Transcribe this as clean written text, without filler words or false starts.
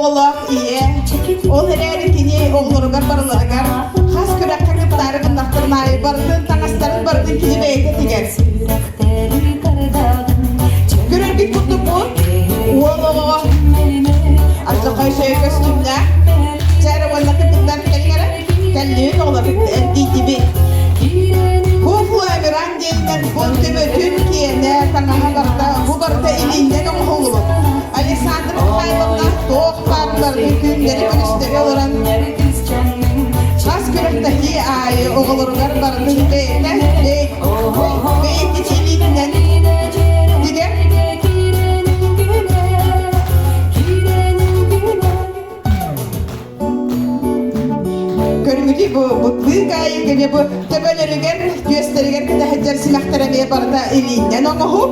оҕолоох ийэ. Ол эрээри кини оҕолоругар барыларыгар хас күрэххэ кыттаары гыннахтарын аайы барытын таҥастарын барытын кини бэйэтэ тигэр. Көрөргүт курдук бу уол оҕоҕо алдьархай сөйө көстүүмнээх. Чэ эрэ уонна кыргыттар кэлиҥ эрэ. Кэллибит оҕолор эрдийдибит. Бу флоэмиран диэнинэн бу төбөтүн киэнэ таҥаһа барыта бу барыта илииннэн оҥоһуллубут. Александра Михайловна туох баар барытын күннэри күнүстэри олорон хас күрэхтэһии аайы оҕолоругар барытын бэйэтэ бэйэтин илиитинэн тигэр. Көрүҥүтүй бу бытлыы каайык эмиэ бу төбөлөрүгэр, түөстэригэр кэтэһэддэр симэхтэрэ эмиэ барыта илииннэн оҥоһук.